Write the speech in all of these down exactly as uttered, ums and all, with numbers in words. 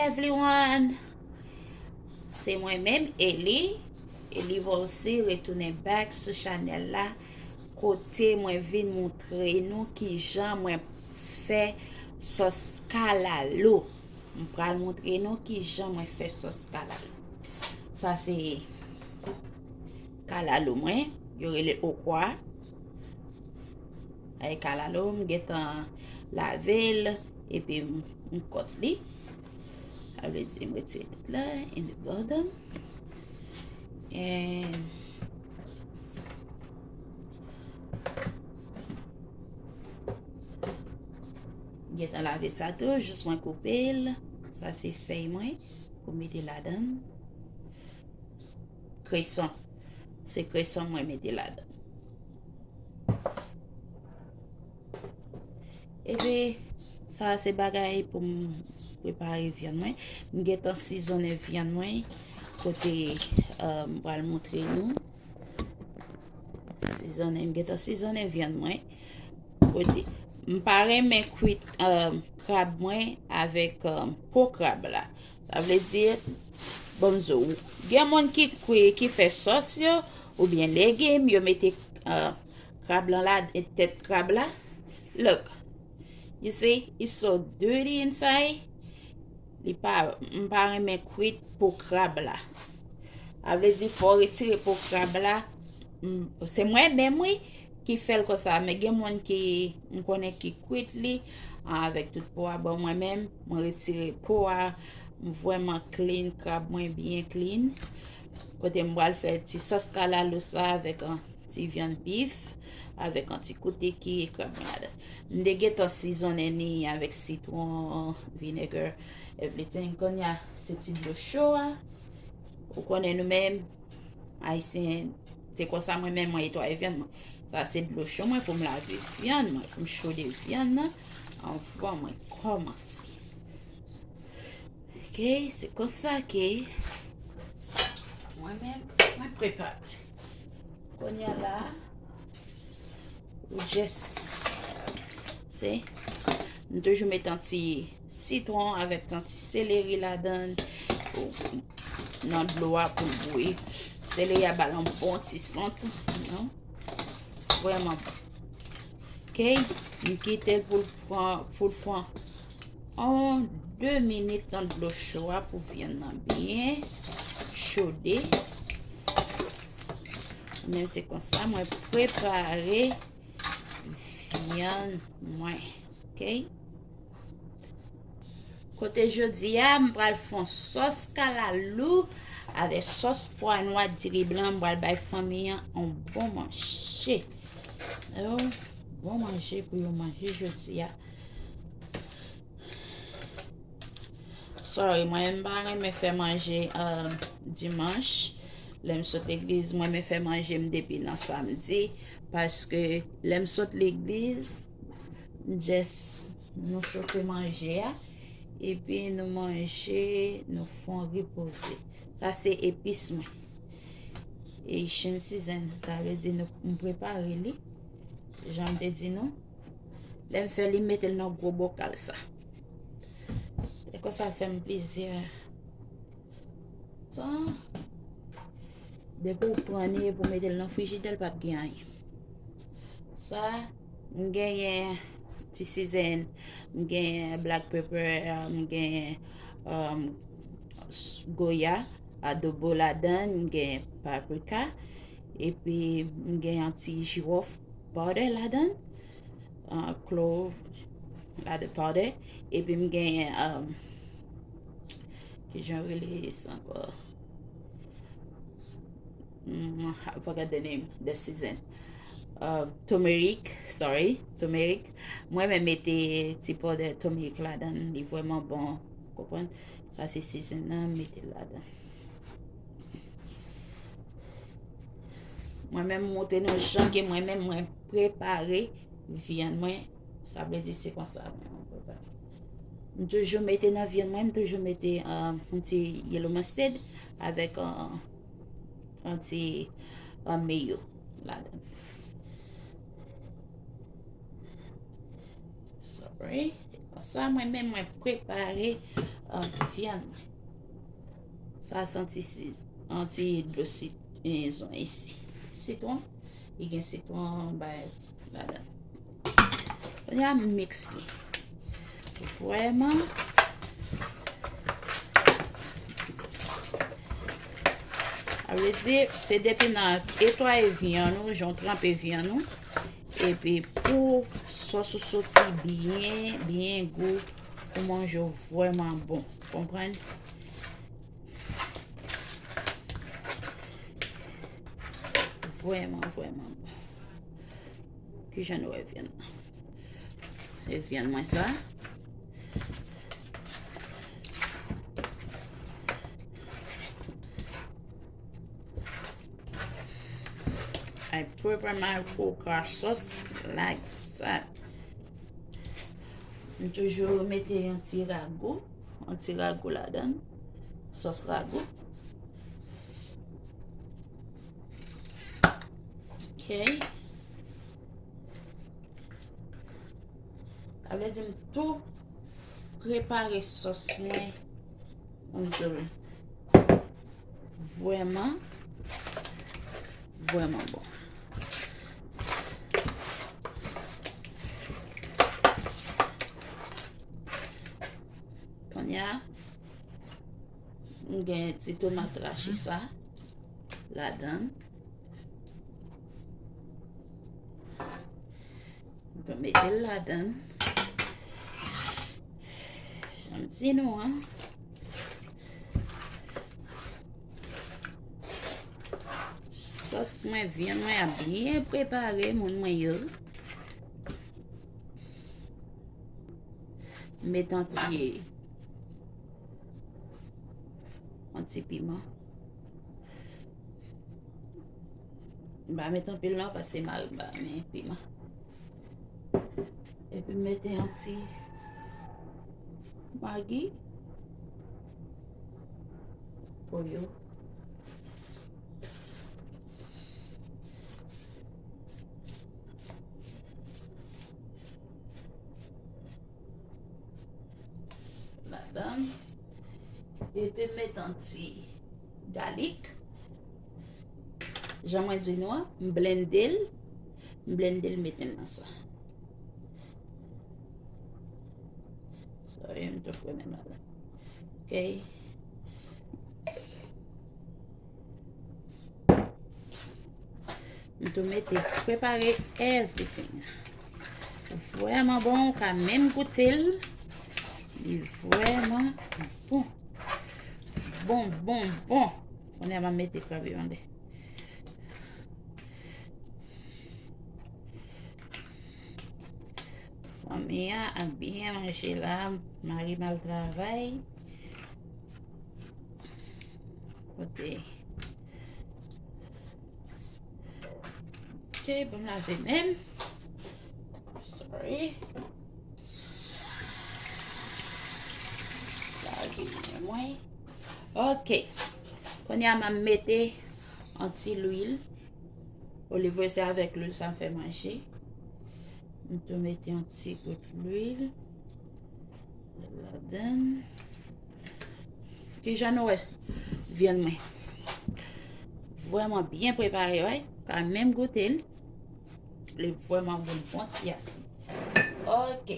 Everyone! Se mwen menm, Eli. Eli Volcy retounen back sou chanèl la, kote mwen vin montre nou kijan mwen fè sòs kalalou. M pral montre nou kijan mwen fè sòs kalalou. Sa se kalalou mwen, yo rele okwa. Ay kalalou, m gentan lave l, epi m, m kòt li. Sa vle di m retire tout la, in the bottom. And gentan lave sa tou, jis mwen koupe l. Sa se fèy mwen pou mete ladan. Kreson. Se kreson mwen mete ladan. Epi, sa se bagay pou m prepare vyann mwen. M gentan sizonnen vyann mwen. Kote, euh, m pral montre nou. Sizonnen, m gentan sizonnen vyann mwen. Kote, m pa renmen kwit, euh, krab mwen avèk, euh, po krab la. Sa vle di, bon, m di w, gen moun ki kwi, ki fè sòs yo, oubyen legim, yo mete, euh, krab lan la, tèt krab la. Look, you see, it's so dirty inside. Li pa, m pa renmen kwit po krab la. Sa vle di, fò w retire po krab la. M, se mwen menm, wi, ki fè l konsa, men gen moun ki m konnen ki kwit li, ah, avèk tout po a. Bon, mwen menm, mwen retire po a, m vrèman clean krab mwen, byen clean. Kote m pral fè ti sòs kalalou sa avèk an ti vyann bif, avèk an ti kout ki krab mwen ladan. M te gentan sizonnen li avèk sitwon, vinegar, everything. Kounye a, se ti dlo cho a. Ou konnen nou menm, Ayisyen, se konsa mwen menm mwen netwaye vyann mwen. Sa se dlo cho mwen pou m lave vyann mwen, pou m chode vyann nan anvan mwen kòmanse. Ok, se konsa ke mwen menm mwen prepare. Kounye a la, ou just, se, m toujou met an ti sitwon avèk an ti seleri ladan l, nan dlo a pou l bouyi. Seleri a ba l yon bon ti sant, you know. Vrèman bon. Ok, m kite l pou l pran, pou l fè yon de minit nan dlo cho a pou vyann nan byen chode. Menm se konsa, mwen prepare vyann mwen. Ok? Kote jodi a, m pral fè yon sòs kalalou avèk sòs pwa nwa, diri blan, m pral bay fanmi an yon bon manje. Yon bon manje pou yo manje jodi a. Sorry, mwen m pa renmen fè manje, euh, dimanch. Lè m sot legliz, mwen m fè manje m depi nan samdi, paske lè m sot legliz, m just, nou chofe manje a, epi nou manje, nou fè yon repoze. Sa se epis mwen. Haitian season, sa vle di nou, m prepare li, jan m te di nou. Lè m fè li, m mete l nan gwo bokal sa. E konsa fè m plizyè tan. Depi w pran li epi w mete l nan frijidè, l p ap gen anyen. Sa, m genyen ti sizen, m genyen black pepper, m genyen, um, s-, goya, adobo ladan, m genyen paprika, epi m genyen yon ti jiwòf powder ladan, uh, clove la de powder, epi m genyen, um, ki jan rele sa ankò? Mm, I forgot the name, the season. Uh, turmeric, sorry, turmeric. Mwen menm mete ti powder turmeric ladan, li vrèman bon, konprann? Sa se season nan, mete l ladan. Mwen menm montre nou jan ke mwen menm mwen prepare vyann mwen. Sa vle di se konsa mwen, mwen prepare. M toujou mete nan vyann mwen, m toujou mete, uh, yon ti yellow mustard avèk, uh, yon ti, uh, mayo ladan. Sorry. Konsa mwen menm mwen prepare, ah, vyann mwen. Sa se yon ti siz-, yon ti dlo sit-, eh, sitwon isi. Sitwon, li gen sitwon bay ladan. Kounye a m miks li. Vrèman. Sa vle di, se depi nan etwaye vyann ou, jan w tranpe vyann ou, epi pou sòs ou soti byen, byen gou, pou manje w vrèman bon. Konprann? Vrèman, vrèman bon. Kijan nou wè vyann nan? Se vyann mwen sa. I prepare my okra sauce like that. M toujou mete yon ti ragou, yon ti ragou ladan, sòs ragou. Ok. Sa vle di m tou prepare sòs mwen. M di w, vrèman, vrèman bon. Kounye a, m gen ti tomat rache sa ladan. M mete l ladan. Jan m di nou an. Sòs mwen, vyann mwen ap byen prepare, moun mwen yo. M met yon ti, yon ti piman. M pa met anpil non, paske mari m pa renmen piman. Epi m mete yon ti magi pou yo. Ladan. Epi m met yon ti galik. Jan mwen di nou an, m blende l. M blende l, mete l nan sa. Sorry, m tou fre menm ladan. Ok. M tou mete, prepare everything. Vrèman bon, ou ka menm goute l. Li vrèman bon. Bon, bon, bon. Kounye a m ap mete krab yo anndan. Fanmi an ap byen manje la. Mari m al travay. Kote. Ok, bon, m lave men m. Sorry. Lave men mwen. Ok. Kounye a, m ap mete yon ti lwil. Olive oil, se avèk lwil sa m fè manje. M tou mete yon ti gout lwil ladan. Kijan nou wè vyann mwen? Vrèman byen prepare, wi. Ka menm goute l. Li vrèman bon, bon ti asid. Ok.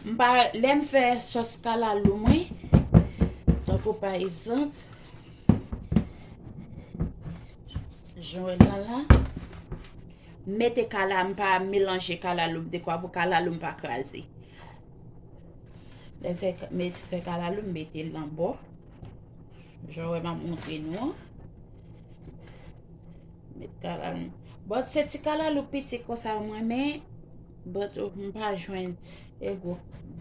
M pa, lè m fè sòs kalalou mwen, tankou pa egzanp, jan w wè l la la, m mete kala, m pa melanje kalalou m dekwa pou kalalou m pa kraze. Lè m fè, met, fè kalalou, m mete l nan bò. Jan w wè m ap montre nou an. Met kalalou. But se ti kalalou piti konsa mwen renmen. But, oh, m pa jwenn e gwo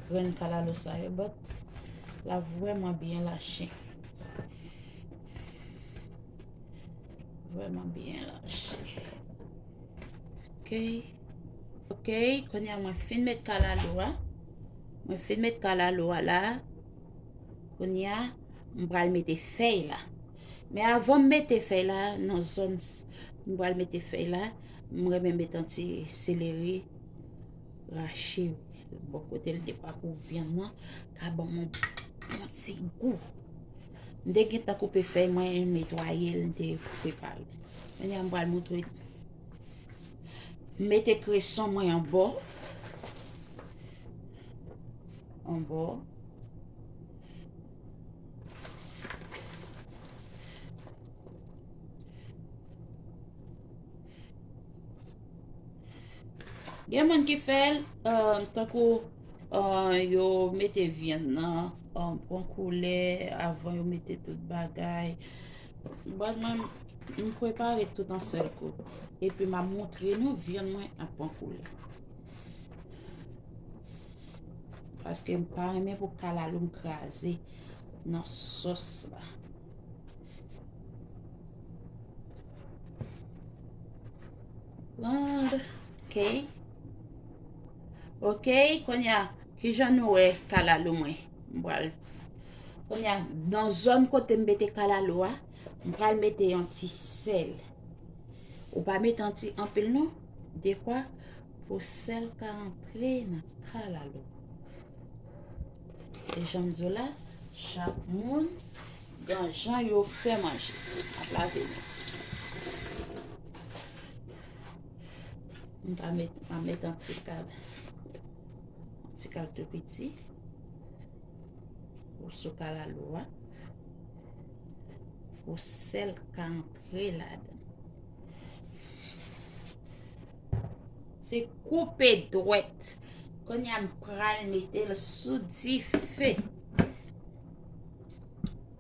grenn kalalou sa yo. But la vrèman byen lache. Vrèman byen lache. Ok. Ok, kounye a mwen fin met kalalou a. Mwen fin met kalalou a la. Kounye a, m pral mete fèy la. Men avan m mete fèy la, nan zòn s-, m pral mete fèy la, m renmen met yon ti seleri rache Bò kote l te pa pou vyann nan ka ban m yon bon ti gou. M te gentan koupe fèy mwen, netwaye l, m te prepare l. Kounye a m pral montre. M mete kreson mwen anbò. Anbò. Gen moun ki fè l, tankou, yo mete vyann nan, pran koulè avan yo mete tout bagay. Bon, mwen, m prepare tout an sèl kou. Epi m ap montre nou vyann mwen ap pran koulè. Paske m pa renmen pou kalalou m kraze nan sòs la. Konprann? Ok. Ok, kounye a, kijan nou wè kalalou mwen? M pral, kounye a, nan zòn kote m mete kalalou a, m pral mete yon ti sèl. Ou pa mete yon ti anpil non, dekwa pou sèl ka antre nan kalalou. E jan m di w la, chak moun gen jan yo fè manje. M ap lave men. M pa met, m ap met yon ti kal, yon ti kal tou piti pou sou kalalou a, pou sèl ka antre ladan. Se koupe dwèt. Kounye a m pral mete l sou dife.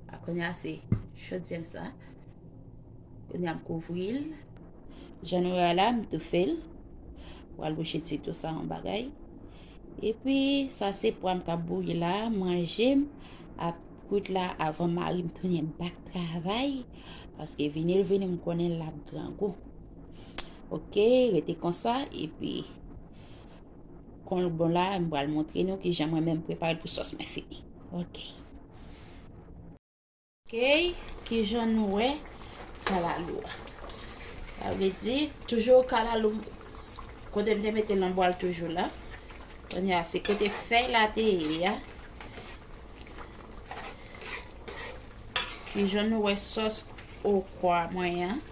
A, kounye a se chodyè m sa. Kounye a m kouvri l. Jan nou wè a la, m toufe l. Pral bouche ti tou sa yon bagay. Epi, sa se pwa m k ap bouyi la, manje m ap kwit la avan mari m tounen bak travay, paske vini l vini m konnen l ap grangou. Ok, rete konsa, epi kon l bon la, m pral montre nou kijan mwen menm prepare l pou sòs mwen fini. Ok. Ok, kijan nou wè kalalou a? Sa vle di, toujou kalalou, kote m te mete l nan bwal toujou la. Kounye a, se kote fèy la te ye a. Kijan nou wè sòs okwa mwen an?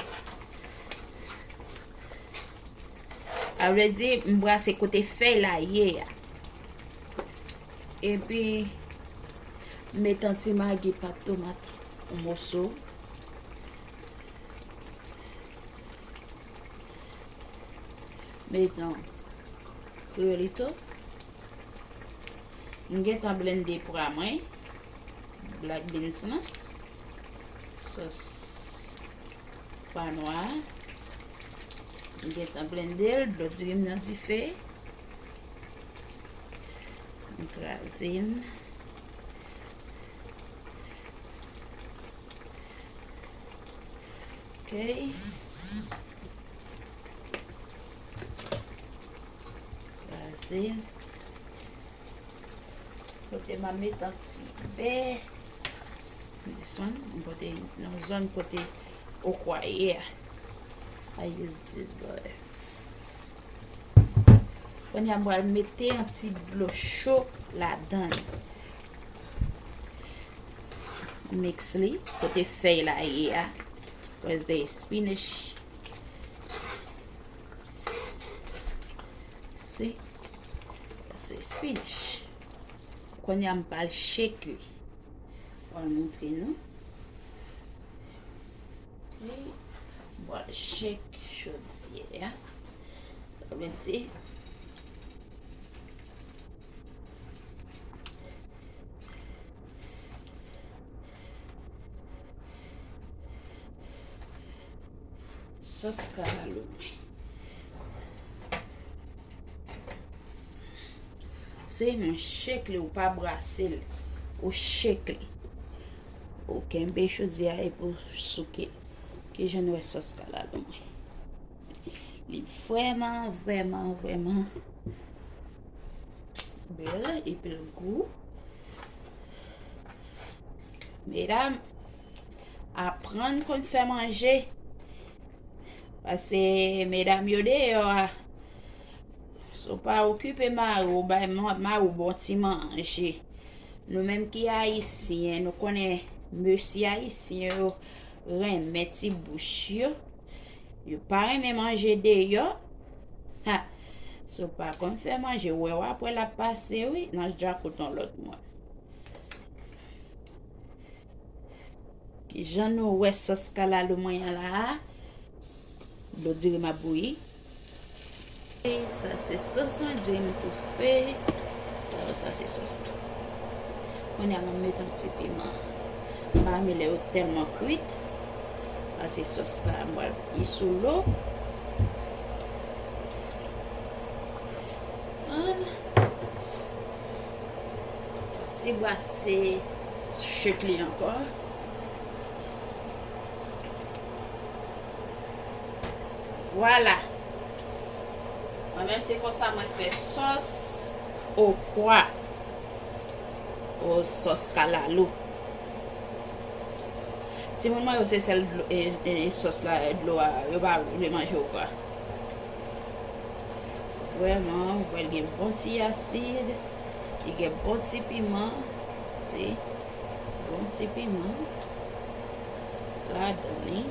Sa vle di, m brase kote fèy la ye a. Epi, m met yon ti magi, pat tomat, yon moso. Met yon kreyolito. M gentan blende pwa mwen, black beans lan, sòs pwa nwa. M gentan blende l, dlo diri m nan dife. M kraze l. Ok. Kraze l. Kote m a met yon ti bè. This one, m pote nan zòn kote okwa ye a. I use this butter. Kounye a m pral mete yon ti dlo cho ladan l. Mix li, kote fèy la ye a. Where's the spinach? See? That's the spinach. Kounye a m pral shake li. Pral montre nou. Ok. Bon, shake chodyè a. Sa vle di, sòs kalalou mwen. Se mwen shake li, ou pa brase l. Ou shake li. Ou kenbe chodyè a epi w souke l. Kijan nou wè sòs kalalou mwen? Li vrèman, vrèman, vrèman bèl epi l gou. Medam, aprann konn fè manje. Paske medam yo deyò a, So pa okipe mari w, bay ma- mari w bon ti manje. Nou menm ki ayisyen, nou konnen mesye ayisyen yo renmen ti bouch yo. Yo pa renmen manje deyò. Ha. So pa konn fè manje, w wè w ap wè l ap pase wi nan djakout yon lòt moun. Kijan nou wè sòs kalalou mwen an la a? Dlo diri m ap bouyi. E sa se sòs mwen, diri m toufe. Sa se sòs la. Kounye a m ap mete yon ti piman. M pa renmen lè yo tèlman kwit. Pase sòs la, m pral bouyi sou lo. An. Ti brase chik li ankò. Vwala. Mwen menm se konsa mwen fè sòs okwa. O sòs kalalou. Timoun mwen yo se sèl dlo- e, e, e sòs la, dlo a, yo pa vle manje okwa. Vrèman, ou wè l gen bon ti asid, li gen bon ti piman, si, bon ti piman ladan li.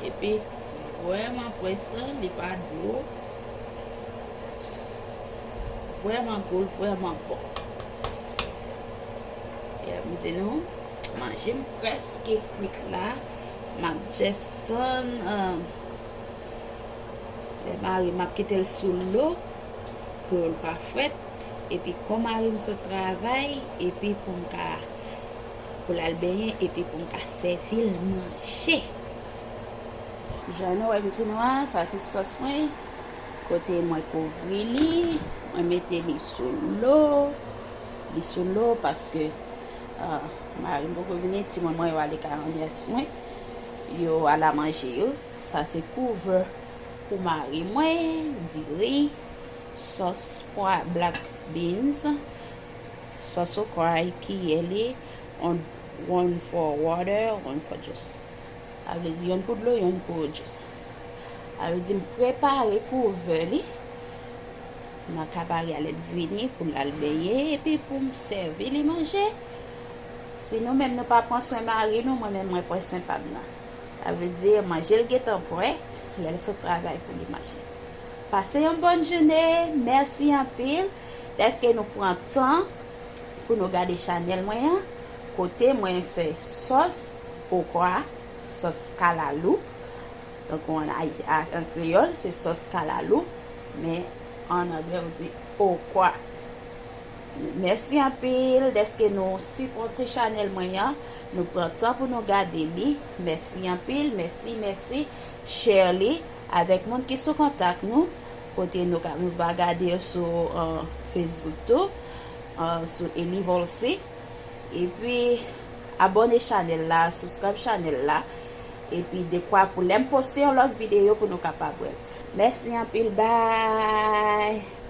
Epi, vrèman pwès lan, li pa dlo. Vrèman gou l, vrèman bon. E m di nou, manje m prèske kwit la. M ap just tann, eh, lè mari m ap kite l sou lo pou l pa frèt. Epi kon mari m sot travay, epi pou m ka, pou l al benyen, epi pou m ka sèvi l manje. Jan nou wè m di nou a, sa se sòs mwen. Kote mwen kouvri li, mwen mete li sou lo. Li sou lo paske, ah, mari m poko vini, timoun mwen yo ale kay nès mwen. Yo al a manje yo. Sa se kouvè pou mari mwen, diri, sòs pwa black beans, sòs okra, kiyè li, on, one for water, one for juice. Sa vle di yonn pou dlo, yonn pou jus. Sa vle di m prepare kouvè li nan ka mari a lè l vini pou l al benyen epi pou m sèvi li manje. Si nou menm nou pa pran swen mari nou, mwen menm mwen pran swen pa m nan. Sa vle di manje l gentan prè, lè l sot travay pou li manje. Pase yon bòn jounen, mèsi anpil dèske nou pran tan pou nou gade chanèl mwen an, kote mwen fè sòs okra, sòs kalalou. Tankou an, an kreyòl, se sòs kalalou, men an anglè, ou di okra. Mèsi anpil dèske nou sipòte chanèl mwen an. Nou pran tan pou nou gade li. Mèsi anpil, mèsi, mèsi. Share li avèk moun ki sou kontak nou, kote nou ka, nou va gade yo sou, eh, Facebook tou, eh, sou Eli Volcy. Epi, abòne chanèl la, subscribe chanèl la. Epi, dekwa pou lè m poste yon lòt videyo pou nou kapab wè l. Mèsi anpil, bye!